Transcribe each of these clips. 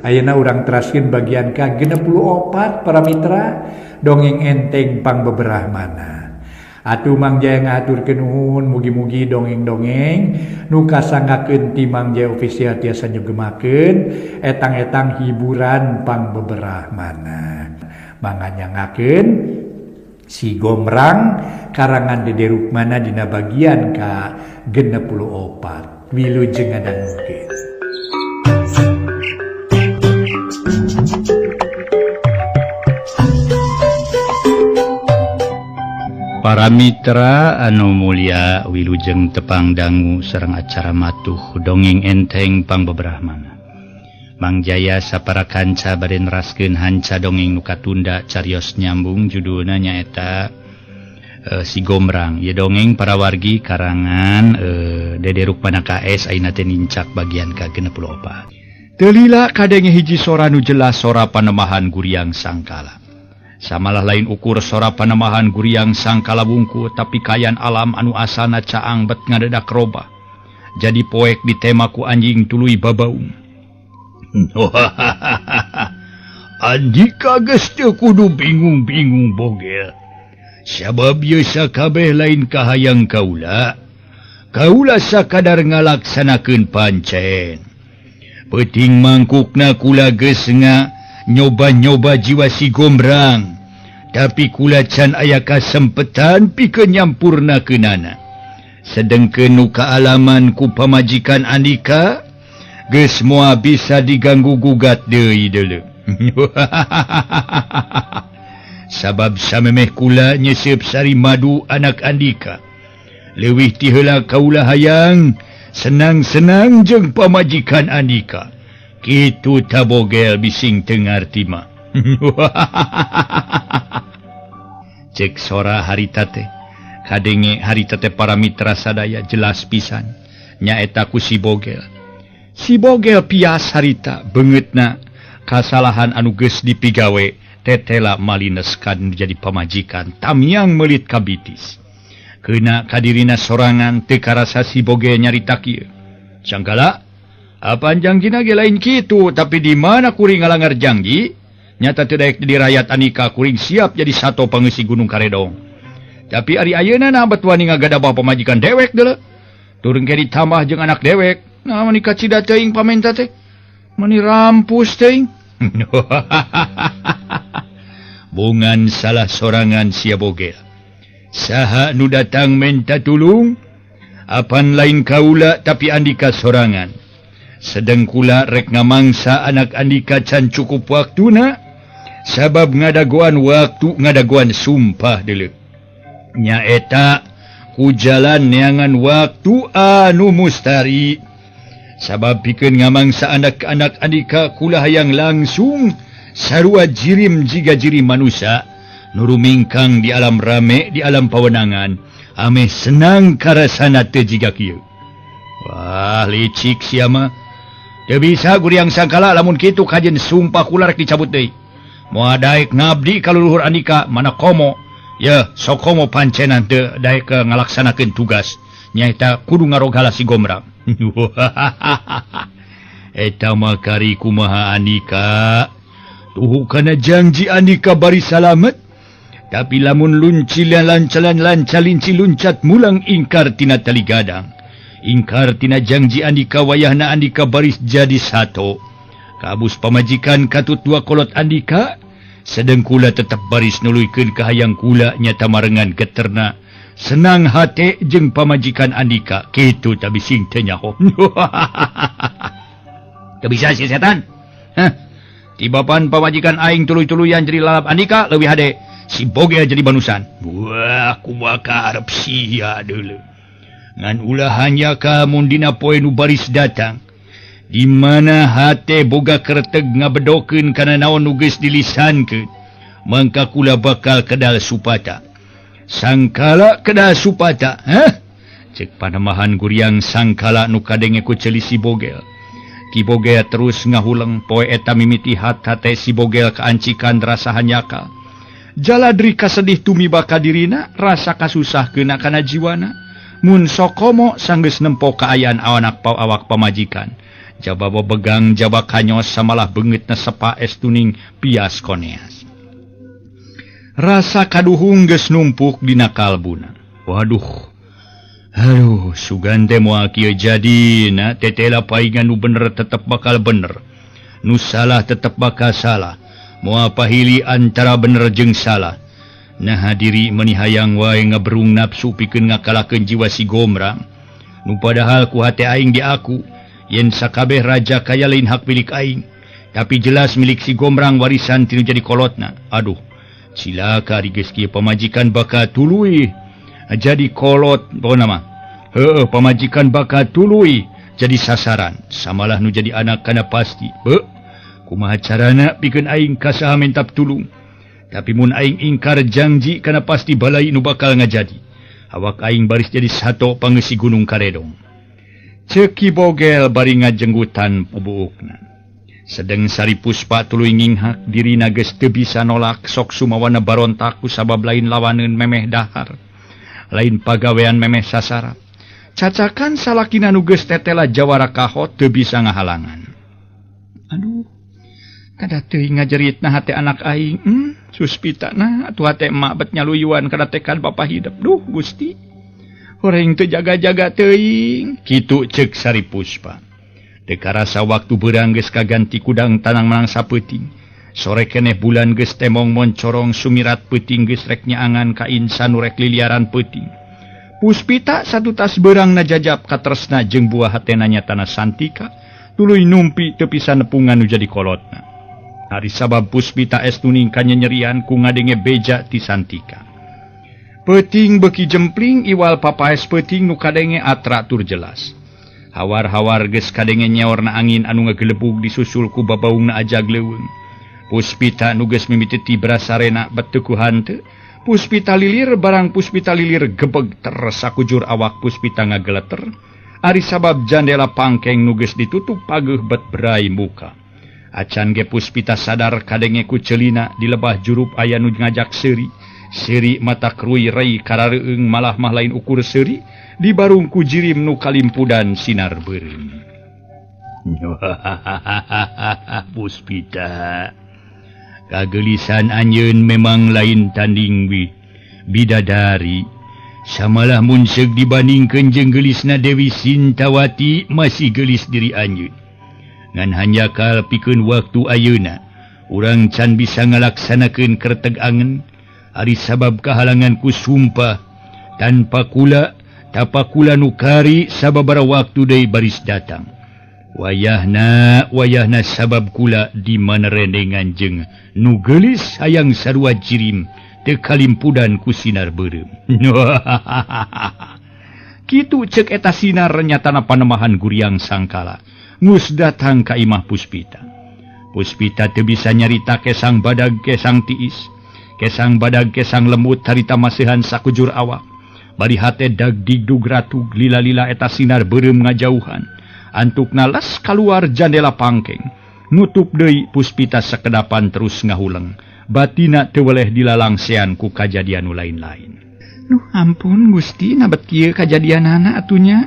Ayeuna urang teraskeun bagian ka 64 para mitra dongeng enteng pangbeberahmana. Atuh Mang Jaya ngahaturkeun nuhun, mugi-mugi dongeng-dongeng nu kasanggakeun ti Mang Jaya Official tiasa nyugemakeun etang-etang hiburan pangbeberahmana. Manganyangakeun Si Gombrang karangan Dede Rukmana dina bagian ka 64. Wilujeng ngadangukeun. Para mitra anu mulia wilujeng tepang dangu sareng acara matuh dongeng enteng pangbeberahmana. Mang Jaya sapara kanca bade neraskeun hanca dongeng nu katunda carios nyambung judulna nyaeta Si Gombrang. Ieu dongeng para wargi karangan Dede Rukmana KS ayeuna teh nincak bagian ka 64. Teu lila kadenge hiji sora nu jelas sora panemahan Guriang Sangkala. Samalah lain ukur sora panemahan Guriang Sangkala wungku tapi kayan alam anu asalna caang bet ngadedak robah. Jadi poek ditema ku anjing tuluy babaung. Andika geus teu kudu bingung-bingung bogel. Sabab ieu sakabeh lain kahayang kaula. Kaula sakadar ngalaksanakeun pancen. Peuting mangkukna kula geus nyoba-nyoba jiwa si Gombrang. Tapi kula can aya kasempetan pikeun nyampurnakeunana. Sedengkeun nu kaalaman ku pamajikan Andika geus moal bisa diganggu gugat deui deuleu. Sabab samemeh kula nyeseup sari madu anak Andika. Leuwih ti heula kaula hayang senang-senang jeung pamajikan Andika. Kitu tabogel bising teu ngarti mah. Cek sora harita teh. Kadenge harita teh para mitra sadaya jelas pisan nyaeta ku si Bogel. Si Bogel pias harita beungeutna kasalahan anu geus dipigawe tetela malineskan jadi pamajikan tamiang meulit kabitis. Keuna kadirina sorangan teu karasa si Bogel nyarita kieu. Sangkala apan jangjina ge lain kitu tapi di mana kuring ngalangar janji nyata teu daek di rakyat Andika kuring siap jadi sato pangeusi Gunung Karedong. Tapi ari ayeuna na bet wani ngagadabah pamajikan dewek deuleu. Turun ke ditambah jeung anak dewek. Nah, mani kacida teuing pamenta teh. Mani rampus teuing. Bungan salah sorangan sia Bogel. Saha nu datang menta tulung? Apan lain kaula tapi Andika sorangan. Sedeng kula rek ngamangsa anak Andika can cukup waktuna. Sabab ngadagoan waktu ngadagoan sumpah deuleu. Nyaeta ku jalan neangan waktu anu mustari. Sabab pikeun ngamangsa anak-anak Andika kula hayang langsung sarua jirim jiga jirim manusia nu rumingkang di alam rame di alam pawenangan ameh senang karasana teu jiga kieu. Wah licik sia mah. Teu bisa Guriang Sangkala lamun kitu kajen sumpah kula rek dicabut deui. Moal daek ngabdi ka luluhur Andika mana komo. Yeuh sok komo pancenan teu daek ngalaksanakeun tugas nyaeta kudu ngarogala si Gombrang. Eta mah kari kumaha Andika. Tuhu kana janji Andika bari salamet. Tapi lamun luncilan lancalan lancalinci luncat mulang ingkar tina tali gadang. Ingkar tina janji Andika wayahna Andika baris jadi sato. Kabus pamajikan katut dua kolot Andika. Sedeng kula tetep baris nuluykeun kahayang kula nyata marengan geterna. Senang hate jeung pamajikan Andika kitu tapi sing teu nyaho. Teu bisa si setan. Hah. Tibapan pamajikan aing tuluy-tuluyan jadi lalap Andika leuwih hade si Bogel jadi banusan. Wah kumaha karep sia deuleu. Ngan ulah hanya ka mun dina poe nu baris datang. Di mana hate boga kerteg ngabedokeun kana naon nu geus dilisankeun. Mangka kula bakal kedal supata. Sangkala kedal supata, hah? Cek panemahan Guriang Sangkala nu kadenge ku ceuli si Bogel. Ki Bogel terus ngahuleng poe eta mimiti hate si Bogel kaancikan rasa hanyakal. Jaladri kasedih tumiba ka dirina, rasa kasusah keuna kana jiwana. Mun sokomo sanggeus nempo kaayaan awanak awak pamajikan. Jaba bebegang jaba kanyos samalah beungeutna sepa estuning pias koneas. Rasa kaduhung geus numpuk dina kalbuna. Waduh. Aduh, sugan teh moal kieu jadina, tetela paingan nu bener tetep bakal bener. Nu salah tetep bakal salah. Moal pahili antara bener jeung salah. Naha diri meuni hayang wae ngaberung nafsu pikeun ngakalakeun jiwa si Gomrang. Nu padahal ku hate aing diaku yen sakabeh raja kaya lain hak milik aing, tapi jelas milik si Gomrang warisan tinu jadi kolotna. Aduh, cilaka ari geus kieu pamajikan bakal tuluy jadi kolot pokona mah. Heueuh, pamajikan bakal tuluy jadi sasaran. Samalah nu jadi anak kana pasti. Beuh, kumaha carana pikeun aing ka saha minta tulung. Tapi mun aing ingkar janji kana pasti balai nu bakal ngajadi. Awak aing baris jadi sato pangeusi Gunung Karedong. Ceuk Ki Bogel bari ngajenggutan pubuukna. Sedeng Sari Puspa tuluy nginghak dirina geus teu bisa nolak sok sumawana barontak ku sabab lain lawaneun memeh dahar. Lain pagawean memeh sasarap. Cacakan salakina nu geus tetela jawara kahot teu bisa ngahalangan. Aduh, kada teuing ngajeritna hate anak aing. Suspita na atuh hate emak bet nyaluyuan kada tekad bapa hidup. Duh Gusti, horeng teu jaga-jaga teuing. Kitu ceuk Sari Puspa. Teu karasa waktu beurang geus kaganti kudang tanang menang sapeuting. Sore keneh bulan geus temong moncorong sumirat peuting geus rek nyaangan ka insan nu rek liliaran peuting. Puspita satutas beurang najajap katresna jeung buah hatena nyatana Santika tuluy numpi teu bisa nepungan nu jadi kolotna. Ari sabab Puspita estuning kanyenyerian ku ngadenge beja ti Santika. Peuting beuki jempling iwal papaes peuting nu kadenge atra tur jelas. Hawar-hawar geus kadenge nyaorna angin anu ngagelebug disusul ku babaungna ajag leuweung. Puspita nu geus mimiti tibra sarena bet teu ku hanteu. Puspita lilir barang Puspita lilir gebeg ter sakujur awak Puspita ngageleter. Ari sabab jandela pangkeng nu geus ditutup pageuh bet berai muka. Acan ge Puspita sadar kadenge ku celina di lebah jurup aya nu ngajak seuri. Seuri mata kruy rei karareueung malah mah lain ukur seuri dibarung ku jirim nu kalimpudan sinar beureum. Puspita, kagelisan anjeun memang lain tanding bidadari. Samalah mun seug dibandingkeun jeung geulisna Dewi Sintawati masih geulis diri anjeun. Ngan hanjakal pikeun waktu ayeuna urang can bisa ngalaksanakeun kerteg angen. Ari sabab kahalangan ku sumpah tanpa kula tapakula nu kari sababaraha waktu deui baris datang. Wayahna wayahna sabab kula di mana rendengan jeung nu geulis hayang sarua jirim teu kalimpudan ku sinar beureum. Kitu ceuk eta sinar nyatana panemahan Guriang Sangkala ngus datang ka imah Puspita. Puspita teu bisa nyarita kesang badag kesang tiis, kesang badag kesang lemut harita masihan sakujur awak. Bari hate dag digdug ratug lila-lila eta sinar beureum ngajauhan. Antukna les kaluar jandela pangkeng. Nutup deui Puspita sakedapan terus ngahuleng. Batina teu weleh dilalangsean ku kajadian nu lain-lain. Duh ampun Gusti, nabet kieu kajadianana atunya.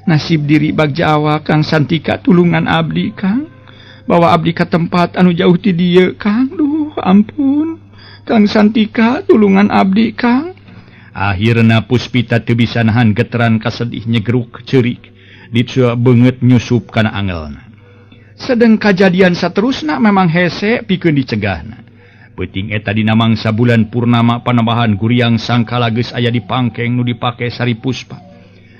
Nasib diri bagja awak Kang Santika tulungan abdi Kang. Bawa abdi ka tempat anu jauh ti dieu Kang. Duh ampun Kang Santika tulungan abdi Kang. Akhirna Puspita teu bisa nahan geteran kasedih nyegeruk ceurik. Ditsua beungeut nyusup kana angelna. Sedeng kajadian saterusna memang hese pikeun dicegahna. Peuting eta dina mangsa bulan purnama panambahan Guriang Sangkala geus aya di pangkeng nu dipake Sari Puspa.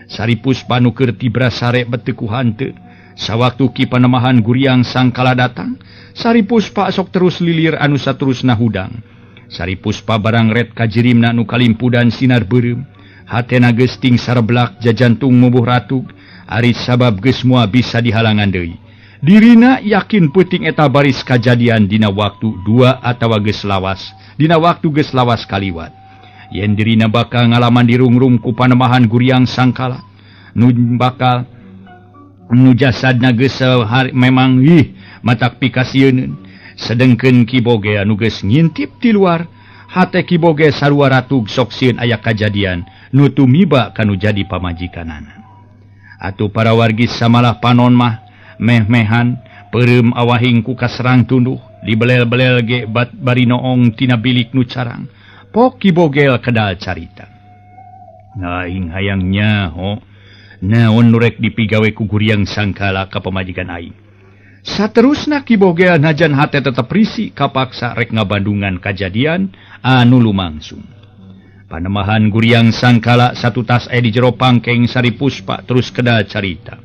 Sari Puspa nu keur tibra sare bet teu ku hanteu. Sawaktu ki panemahan Guriang Sangkala datang, Sari Puspa sok terus lilir anu saterusna hudang. Sari Puspa barang ret kajirimna nu kalimpudan sinar beureum. Hatena geus ting sareblak jajantung mubuh ratug. Ari sabab geus moal bisa dihalangan deui. Dirina yakin peuting eta baris kajadian dina waktu dua atawa geus lawas, dina waktu geus lawas kaliwat. Yen dirina bakal ngalaman dirungrung ku panemahan Guriang Sangkala, nu bakal nu jasadna geus memang ih matak pikasieun. Sedengkeun Ki Boge anu geus ngintip ti luar, hate Ki Boge sarua ratug sok sieun aya kajadian nu tumiba kanu jadi pamajikanana. Atuh para wargi samalah panon mah Meh-mehan peureum awahing ku kaserang tunduh dibelel-belel ge bat bari noong tina bilik nu carang. Pok Ki Bogel kedal carita. Aing hayang nyaho naon nu rek dipigawe ku Guriang Sangkala ka pamajikan aing. Saterusna Ki Bogel najan hate tetep risi kapaksa rek ngabandungan kajadian anu lumangsung. Panemahan Guriang Sangkala satu tas aya di jero pangkeng Sari Puspa terus kedal carita.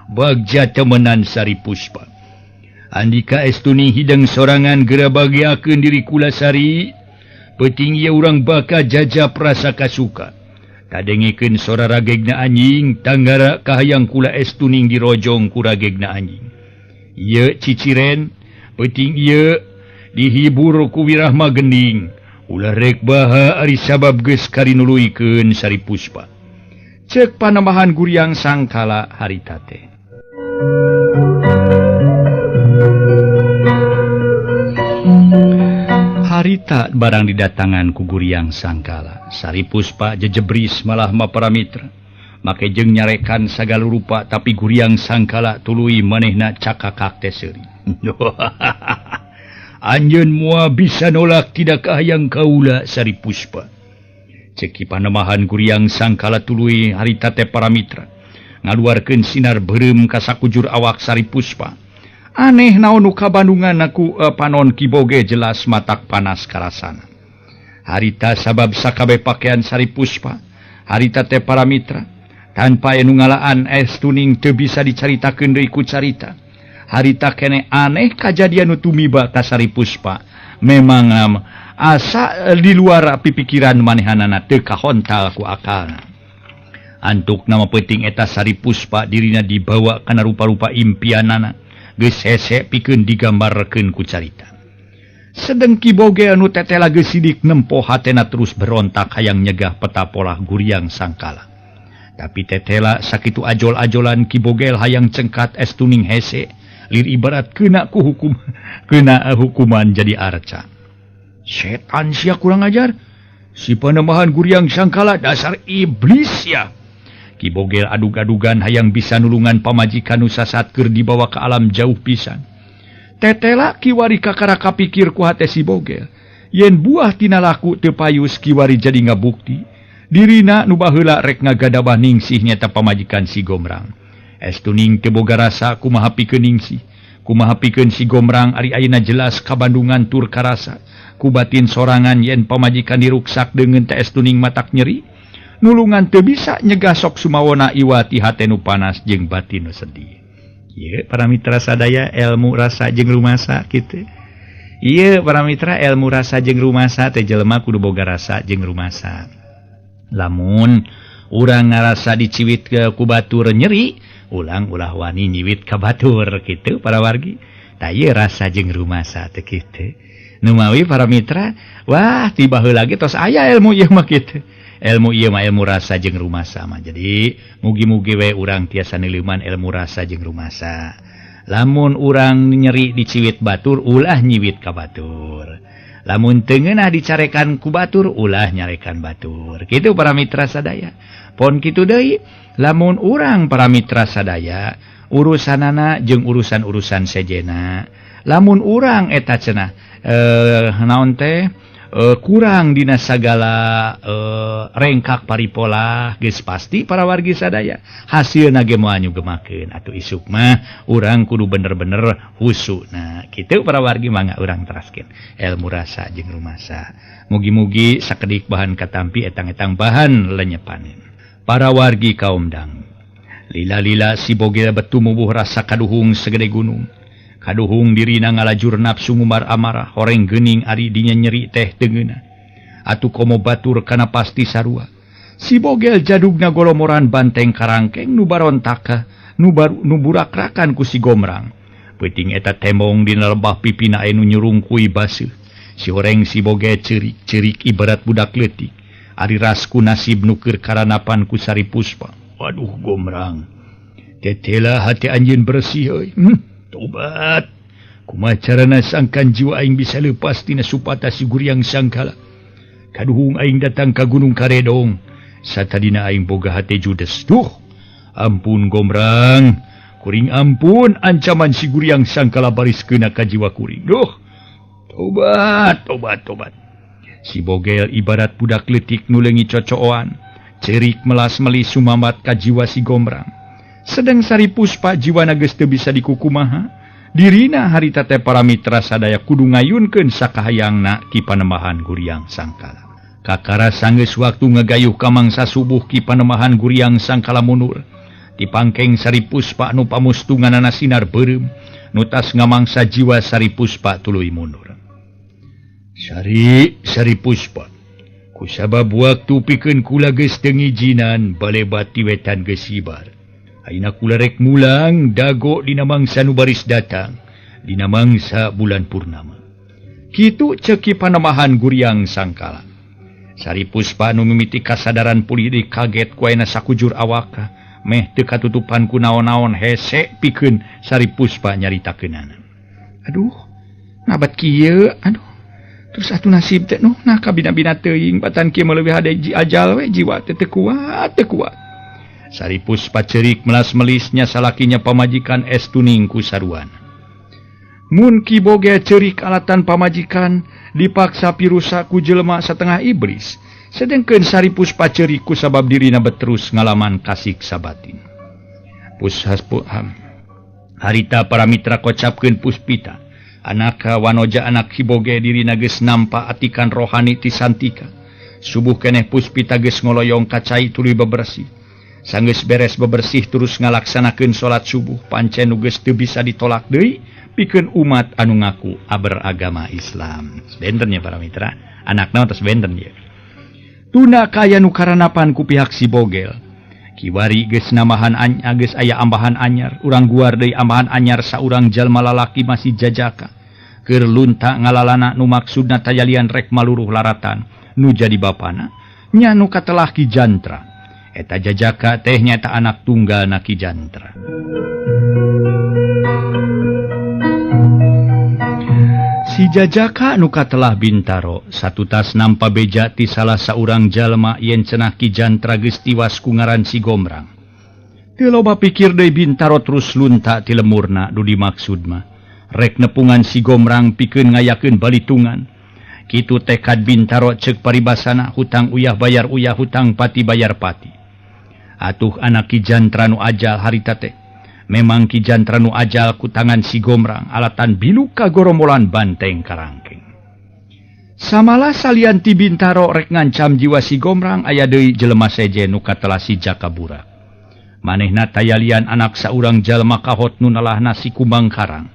Bagja temenan Sari Puspa. Andika estuni hideng sorangan geura bagiakeun diri kula Sari. Peuting ieu urang baka jajap rasa kasuka. Kadengekeun sora ragegna anjing tanggara kahayang kula estuning dirojong ku ragegna anjing. Ieu ciciren peuting ieu dihibur ku wirahma gending. Ulah rek baha ari sabab geus karinuluikeun Sari Puspa. Ceuk panambahan Guriang Sangkala harita teh. Harita barang didatangan ku Guriang Sangkala. Sari Puspa jejebris malah ma para mitra. Make jeung nyarekan sagala rupa tapi Guriang Sangkala tuluy manehna cakakak teh seuri. Anjeun moal bisa nolak tidak kahayang kaula Sari Puspa. Ceki panemahan Guriang Sangkala tuluy harita teh para mitra. Ngaluarkeun sinar beureum ka sakujur awak Sari Puspa. Aneh naon nu kabandungan aku panon Ki Boge jelas matak panas karasana. Harita sabab sakabeh pakaian Sari Puspa, harita teh para mitra, tanpa anu ngalaan es tuning teu bisa dicaritakeun deui ku carita. Harita kene aneh kajadian nu tumiba ka Sari Puspa. Memang asa di luar pipikiran manehanana teu kahontal ku akalna. Antuk nama peuting eta Sari Puspa dirina dibawa kana rupa-rupa impianana. Geus hese pikeun digambarkeun ku carita. Sedeng Ki Bogel nu tetela geus sidik nempo hatena terus berontak hayang nyegah peta polah Guriang Sangkala. Tapi tetela sakitu ajol-ajolan Ki Bogel hayang cengkat estuning hese lir ibarat kena ku hukum kena hukuman jadi arca. Setan sia kurang ajar. Si panemahan Guriang Sangkala dasar iblis ya. Ki Bogel adug-adugan hayang bisa nulungan pamajikan nu sasat keur dibawa ke alam jauh pisan. Tetela kiwari kakara kapikir ku hate si Bogel. Yen buah tina laku teu payus kiwari jadi ngabukti. Dirina nu baheula rek ngagadabah ningsih nyata pamajikan si Gomrang. Estuning teu boga rasa kumaha pikeun ningsih. Kumaha pikeun si Gomrang ari ayeuna jelas kabandungan tur karasa. Ku batin sorangan yen pamajikan diruksak deungeun teh estuning matak nyeri. Nulungan teu bisa nyegah sok sumawona iwati hate nu panas jeung batin nu sedih. Ieu para mitra sadaya ilmu rasa jeung rumasa kitu. Ieu para mitra ilmu rasa jeung rumasa teh jelema kudu boga rasa jeung rumasa. Lamun urang ngarasa diciwit ke ku batur nyeri, ulang ulah wani nyiwit ka batur kitu para wargi. Tah ieu rasa jeung rumasa teh kitu. Numawi para mitra, wah tiba heula ge tos aya ilmu ieu mah kitu. Ilmu ieu mah ilmu rasa jeung rumasa mah. Jadi mugi-mugi we urang tiasa nileuman ilmu rasa jeung rumasa. Lamun urang nyeri diciwit batur, ulah nyiwit ka batur. Lamun teu ngeunah dicarekan ku batur, ulah nyarekan batur. Kitu para mitra sadaya. Pon kitu deui, lamun urang para mitra sadaya urusanana jeung urusan-urusan sejena. Lamun urang eta cenah naon teh kurang dina sagala rengkak paripola geus pasti para wargi sadaya hasilna ge moal nyugemakeun atuh isuk mah urang kudu bener-bener husu. Nah kitu para wargi mangga urang teraskeun ilmu rasa jeung rumasa. Mugi-mugi sakedik bahan katampi etang-etang bahan lenyepanin. Para wargi kaum dang lila-lila si Bogel betumubuh rasa kaduhung segede gunung. Kaduhung dirina ngalajur nafsu ngumbar amarah horeng geuning ari dinya nyeri teh teu ngeunah. Atuh komo batur kana pasti sarua. Si Bogel jadugna golomoran banteng karangkeng nu barontaka nu burakrakan ku si Gomrang. Peuting eta tembong dina lebah pipina anu nyurungkui baseuh. Si horeng si Bogel ceurik-ceurik ibarat budak leutik. Ari rasku nasib nu keur karanapan ku Sari Puspa. Waduh Gomrang. Tetela hati anjeun bersih euy. Tobat. Kumaha carana sangkan jiwa aing bisa lepas tina supata si Guriang Sangkala. Kaduhung aing datang ka Gunung Karedong. Satadina aing boga hate judes. Duh. Ampun Gombrang, kuring ampun ancaman si Guriang Sangkala baris kena ka jiwa kuring. Duh, tobat, tobat, tobat. Si Bogel ibarat budak leutik nu leungit cocooan, cerik melas melis sumamat ka jiwa si Gombrang. Sedang Sari Puspa jiwana geus teu bisa dikukumaha, dirina harita teh para mitra sadaya kudu ngayunkeun sakahayangna Ki Panembahan Guriang Sangkala. Kakara sanggeus waktu ngagayuh ka mangsa subuh Ki Panembahan Guriang Sangkala mundur. Dipangkeng Sari Puspa nu pamustunganana sinar beureum, nu tas ngamangsa jiwa Sari Puspa tuluy mundur. Sari, Sari Puspa, kusabab waktu pikeun kula geus teu ngijinan balebat ti wetan geus hibar. Ayeuna kula rek mulang dago dina mangsa nu baris datang, dina mangsa bulan purnama. Kitu ceuk Ki Panembahan Guriang Sangkala. Sari Puspa nu mimiti kasadaran pulih deui kaget ku ayeuna sakujur awakna meh teu katutupan ku naon-naon hese pikeun Sari Puspa nyaritakeunana. Aduh, ngabat kieu, aduh. Terus atuh nasib teh nuh nah kabina-bina teuing batan kieu mah leuwih hade ajal we jiwa teh teu kuat, teu kuat. Sari Puspa ceurik melas-melisnya salakinya pamajikan estuning ku saruana. Mun Ki Bogel ceurik alatan pamajikan dipaksa pirusa ku jelema satengah iblis. Sedengkeun Sari Puspa ceurik ku sabab dirina beterus ngalaman kasiksa batin. Harita para mitra kocapkeun Puspita. Anak Wanoja anak Ki Bogel dirina geus nampa atikan rohani ti Santika. Subuh keneh Puspita geus ngoloyong ka cai tuluy bebersih. Sanggeus beres bebersih terus ngalaksanakeun salat subuh pancen nu geus teu bisa ditolak deui pikeun umat anu ngaku beragama Islam. Bentennya para mitra, anakna tos benten ye. Tuna kaya nu karanapan ku pihak si Bogel. Kiwari geus namahan geus aya ambahan anyar, urang guar deui ambahan anyar saurang jalma lalaki masih jajaka. Keur lunta ngalalana nu maksudna tayalian rek maluruh laratan nu jadi bapana nya nu katelah Ki Jantra. Eta jajaka teh nyata anak tunggal na Ki Jantra. Si jajaka nu katelah Bintaro satutas nampa beja ti salah saurang jalma yen cenah Ki Jantra geus tiwas ku ngaran si Gombrang. Teu loba pikir deui Bintaro terus lunta ti lemurna nu dimaksud mah rek nepungan si Gombrang pikeun ngayakeun balitungan. Kitu tekad Bintaro ceuk paribasana hutang uyah bayar uyah hutang pati bayar pati. Atuh anak Ki Jantra nu ajal harita teh. Memang Ki Jantra nu ajal ku tangan si Gombrang alatan biluk ka gorombolan banteng karangkeng. Samalah salian ti Bintaro rek ngancam jiwa si Gombrang aya deui jelema sejen nu katelah si Jaka Burak. Manehna tayalian anak saurang jalma kahot nu nalahna si Kumbang Karang.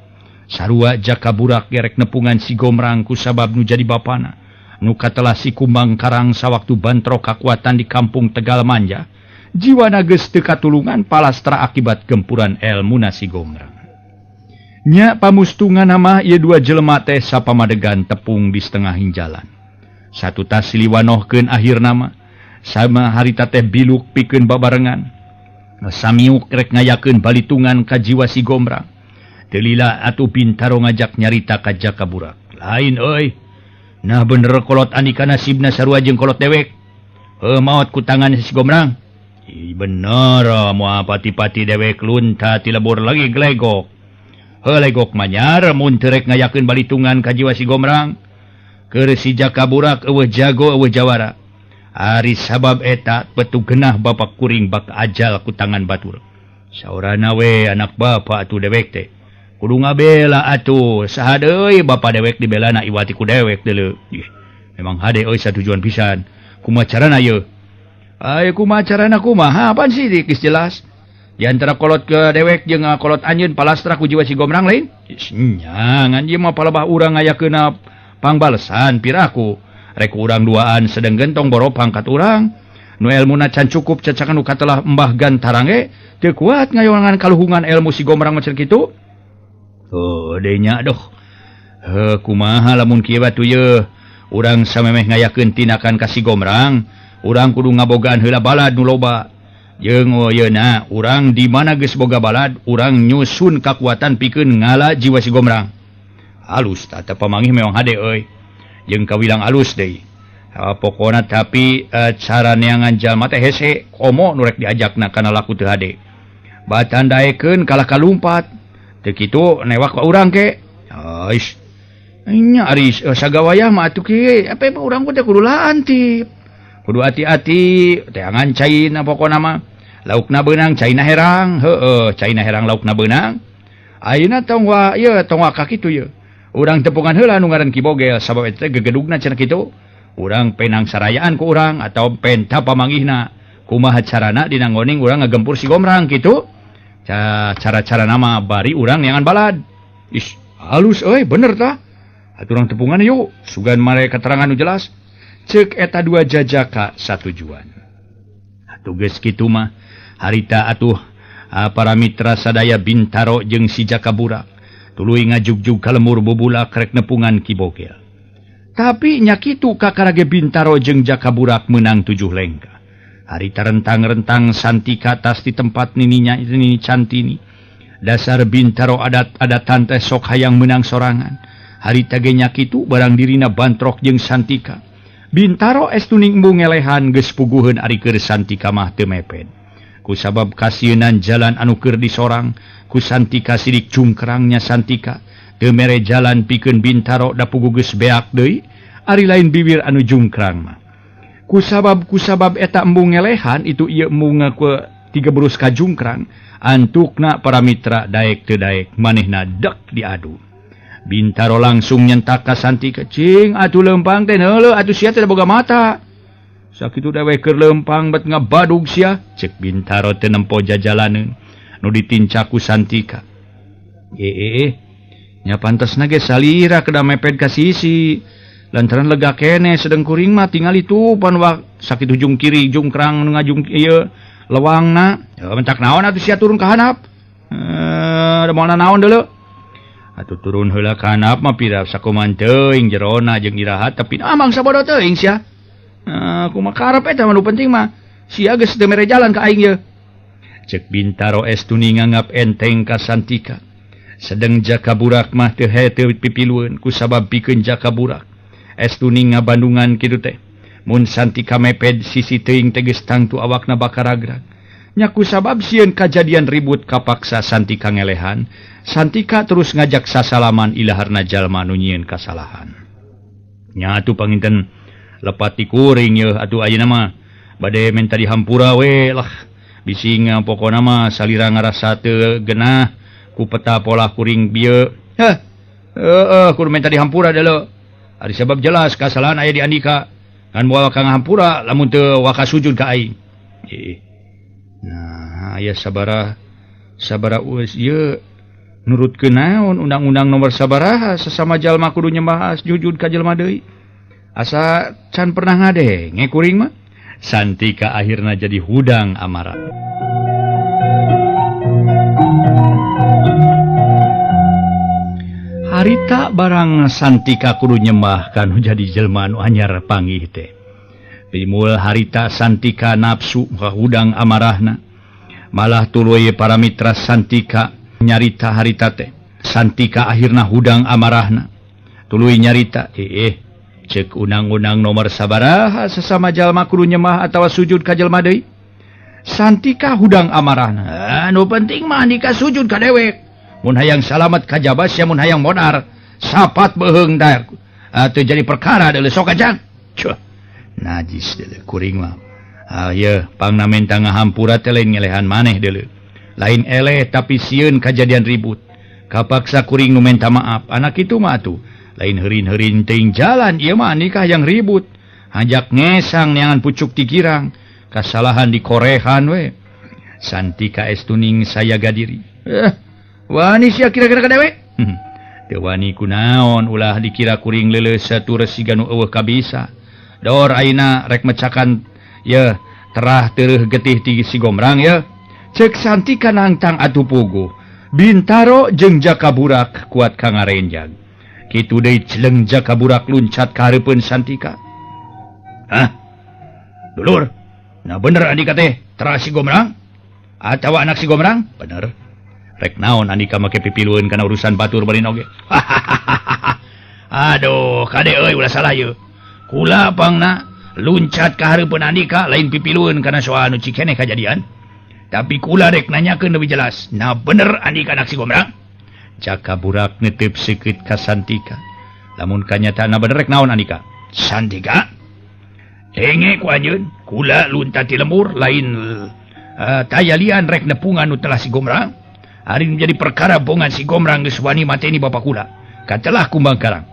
Sarua Jaka Burak gerek nepungan si Gombrang ku sabab nu jadi bapana. Nu katelah si Kumbang Karang sawaktu bantrok kakuatan di kampung Tegal Manja. Jiwana geus teu katulungan palastra akibat gempuran elmuna si Gombrang. Nya pamustungan mah ieu dua jelema teh sapamadegan tepung di setengah jalan. Satutas siliwanohkeun akhirna mah sama harita teh biluk pikeun babarengan. Samiuk rek ngayakeun balitungan ka jiwa si Gombrang. Teu lila atuh Bintaro ngajak nyarita ka Jaka Burak. Lain euy. Nah bener kolot andika nasibna sarua jeung kolot dewek. Heuh maot ku tangan si Gombrang. Ih, bener moal pati-pati dewek lunta ti lebur lagi glegok. Heuh legok manyar mun teu rek ngayakeun balitungan ka jiwa si Gombrang. Keur si Jaka Burak eueuh jago eueuh jawara. Ari sabab eta petu genah bapak kuring bak ajal ku tangan batur. Saurana we anak bapak atuh dewek teh. Kudu ngabela atuh saha deui bapa dewek dibelana iwati ku dewek deuleu. Ih, memang hade euy satujuan pisan. Kumaha carana yeuh? Ay kumaha carana kumaha apaan sih geus jelas. Di antara kolot ke dewek jeung kolot anjeun palastra ku jiwa si Gombrang lain? Nya ngan ieu mah palebah urang ngayakeunna pangbalesan piraku. Rek urang duaan sedeng gentong boro pangkat urang. Nu elmuna can cukup cacakan nu katelah Mbah Gantarang ge teu kuat ngayoangan kaluhungan elmu si Gombrang macam kitu. Oh, denya doh. Heuh kumaha lamun kieu batu yeuh. Urang samemeh ngayakeun tindakan ka si Gombrang, urang kudu ngabogaan heula balad nu loba. Jeung yeuna urang di mana geus boga balad, urang nyusun kakuatan pikeun ngala jiwa si Gombrang. Halus tah pamanggih memang hade euy. Jeung kawilang alus deui. Pokona tapi cara neangan jalma teh hese komo nu rek diajakna kana laku teu hade. Batan daekeun kalah kalumpat. Teu kitu newak ka urang ke. Ais. Nya ari sagawayah mah atuh kieu, apa urang teh kudu laantip. Kudu hati-hati, teangan caina pokona mah. Laukna beunang caina herang, heueuh, caina herang laukna beunang. Ayeuna tong wa ieu tong wa ka kitu ieu. Urang tepungan heula nu ngaran Ki Bogel sabab eta teh gegedugna cenah kitu. Urang penang sarayaan ku urang atau penta pamanggihna. Kumaha carana dina ngoning urang ngagempur si Gomrang kitu. Cara-cara nama bari urang neangan balad. Ih, halus euy, bener tah. Atuh urang tepungan yuk, sugan mare keterangan nu jelas. Ceuk eta dua jajaka satujuan. Atuh geus kitu mah harita atuh para mitra sadaya Bintaro jeung si Jaka Burak tuluy ngajugjug ka lemur bubulak rek nepungan Ki Bogel. Tapi nya kitu kakarage Bintaro jeung Jaka Burak meunang 7 lengkah. Harita rentang-rentang Santika tas di tempat nininya nini Cantini. Dasar Bintaro adat-adatan teh sok hayang meunang sorangan. Harita ge nya kitu barang dirina bantrok jeung Santika. Bintaro estuning embung ngelehan geus puguheun ari keur Santika mah teu mepet. Ku sabab kasieunan jalan anu keur disorang, ku Santika sidik cungkrangnya Santika teu mere jalan pikeun Bintaro da puguh geus beak deui, ari lain bibir anu jungkrang mah. Ku sabab eta embung ngelehan itu ieu embung ku tiga berus ka jungkrang, antukna para mitra daek teu daek manehna dek diadu. Bintaro langsung nyentak ka Santika, cing atuh lempang teh heuleuh atuh sia teh boga mata. Sakitu dewe keur lempang bet ngabadug sia, cek Bintaro teu nempo jajalaneun nu ditincak ku Santika. Nya pantasna ge salira kedah mepet ka sisi. Lantaran lega kene sedeng kuring mah tingali tupan wak sakitu jung kiri jungkrang nu ngajung ieu lewangna. Ya mentak naon atuh sia turun ka handap. Da moal naon deuleu. Atuh turun heula ka handap mah pira sakuman teuing jerona jeung iraha tapi mangsa bodoh teuing sia. Kumaha karep eta mah nu penting mah sia geus teu mere jalan ka aing ye. Cek Bintaro estuni nganggap enteng ka Santika. Sedeng Jaka Burak mah teu hese pipilueun ku sabab pikeun Jaka Burak. Estuni ngabandungan kitu teh. Mun Santika mepet sisi teuing teh geus tangtu awakna bakaragrag. Nya ku sabab sieun kajadian ribut kapaksa Santika ngelehan. Santika terus ngajak sasalaman ilaharna jalma nu nyieun kasalahan. Nya atuh panginten lepat ti kuring yeuh atuh ayeuna mah bade menta dihampura we lah. Bising pokona mah salira ngarasa teu genah ku peta pola kuring bieu. Heh. Heueuh kudu menta dihampura deuleu. Ari sabab jelas kasalahan aya di Andika. Ngan moal ka ngahampura lamun teu waka sujud ka aing. Nah, aya sabaraha uus ieu nurutkeun naon undang-undang nomor sabaraha sesama jalma kudu nyembah sujud ka jelema deui. Asa can pernah ngadenge kuring mah. Santika akhirna jadi hudang amarah. Harita barang Santika kudu nyembah kanu jadi jelema nu anyar panggih teh. Timul harita Santika nafsu hudang amarahna. Malah tuluy para mitra Santika nyarita harita teh. Santika akhirna hudang amarahna. Tuluy nyarita, cek undang-undang nomor sabaraha sesama jalma kudu nyembah atawa sujud ka jelema deui. Santika hudang amarahna. Nu penting mah andika sujud ka dewek. Mun hayang salamet ka jabas ya mun hayang modar. Sapat beuheung teh. Teu jadi perkara deuleu sok aja. Cuh. Najis deuleu kuring mah. Yeuh pangna menta ngahampura teh lain ngelehan maneh deuleu. Lain eleh tapi sieun kajadian ribut. Kapaksa kuring nu menta maaf. Anak kitu mah atuh. Lain heurin-heurin teuing jalan ieu mah nikah yang ribut. Hajak ngesang neangan pucuk ti girang. Kasalahan dikorehan we. Santika estuning saya gadiri. Wani sia kira-kira ka dewek? Teu wani kunaon ulah dikira kuring leuleus satu resiga nu eueuh kabisa. Dor ayeuna rek mecakan yeuh terah tereuh getih ti si Gomrang yeuh. Cek Santika nangtang atuh puguh. Bintaro jeung Jaka Burak kuat ka ngarenjag. Kitu deui celeng Jaka Burak luncat ka hareupeun Santika. Hah? Dulur. Nah bener andika teh terah si Gomrang? Atawa anak si Gomrang? Bener. Rek naon andika make pipilueun kana urusan batur bari oge. Aduh, kade euy ulah salah yeuh. Kula pangna luncat ka hareupeun andika lain pipilueun kana soal nu cikeneh kajadian. Tapi kula rek nanyakeun leuwih jelas. Nah bener andika anak si Gombrang? Jaka Burak netep seukeut ka Santika. Lamun kanyataanna bener rek naon andika? Santika? Denge ku anjeun, kula lunta ti lembur lain taya lian rek nepungan nu telah si Gombrang. Ari menjadi perkara bongan si Gombrang geus wani mateni bapa kula. Katelah Kumbang Karang.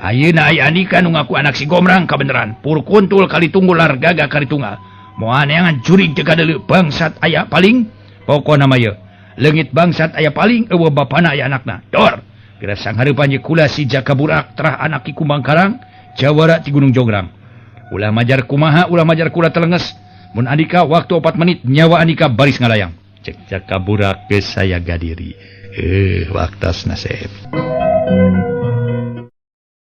Ayeuna aya andika nu ngaku anak si Gombrang kabeneran. Pur kuntul kali tunggul lar gagah kali tunggal. Moal neangan jurig teu kadeuleu bangsat aya paling. Pokona mah ieu. Leungit bangsat aya paling eueuh bapana aya anakna. Dor. Geura sanghareupan ye kula si Jaka Burak terah anak Ki Kumbang Karang jawara ti Gunung Jonggrang. Ulah majar kumaha ulah majar kula telenges. Mun andika waktu 4 menit nyawa andika baris ngalayang. Cek Jaka Burak geus saya gadiri. Waktasna sep.